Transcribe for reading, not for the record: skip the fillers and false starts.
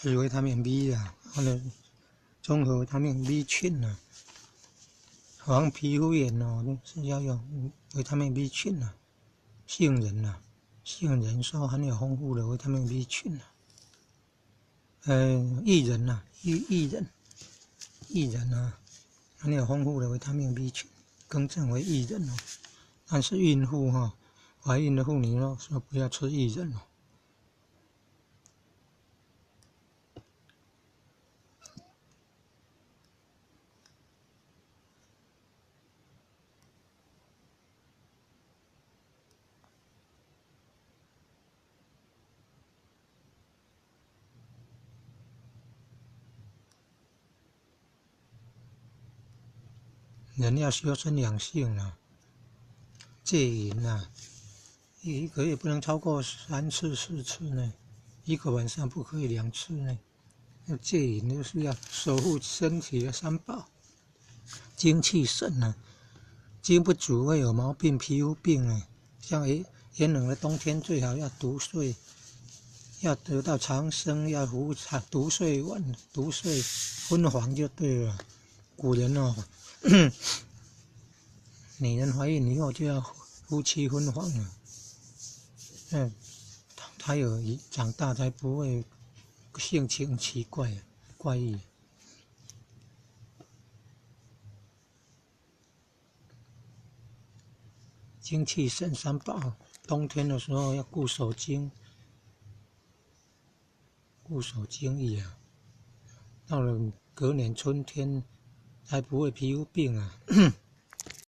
吃維他命 B 啊，或者綜合維他命 B 群啊，防皮膚炎哦，是要用維他命 B 群啊。杏仁啊，杏仁說含有豐富的維他命 B 群啊。薏仁啊，薏仁，薏仁啊，含有豐富的維他命 B 群，更正為薏仁哦。但是孕婦哈，懷孕的婦女哦，說不要吃薏仁哦。人要修身養性啊，戒淫啊，一個月不能超過三次四次呢，一個晚上不可以兩次呢。要戒淫就是要守護身體的三寶，精氣神啊，精不足會有毛病、皮膚病啊。像炎冷的冬天最好要獨睡，要得到長生，要服長獨睡丸、獨睡昏黃就對了。古人哦。女人懷孕以後就要夫妻分房了，她有長大才不會性情奇怪、怪異。精氣神三寶，冬天的時候要固守精，固守精液啊。到了隔年春天，才不會皮膚病啊。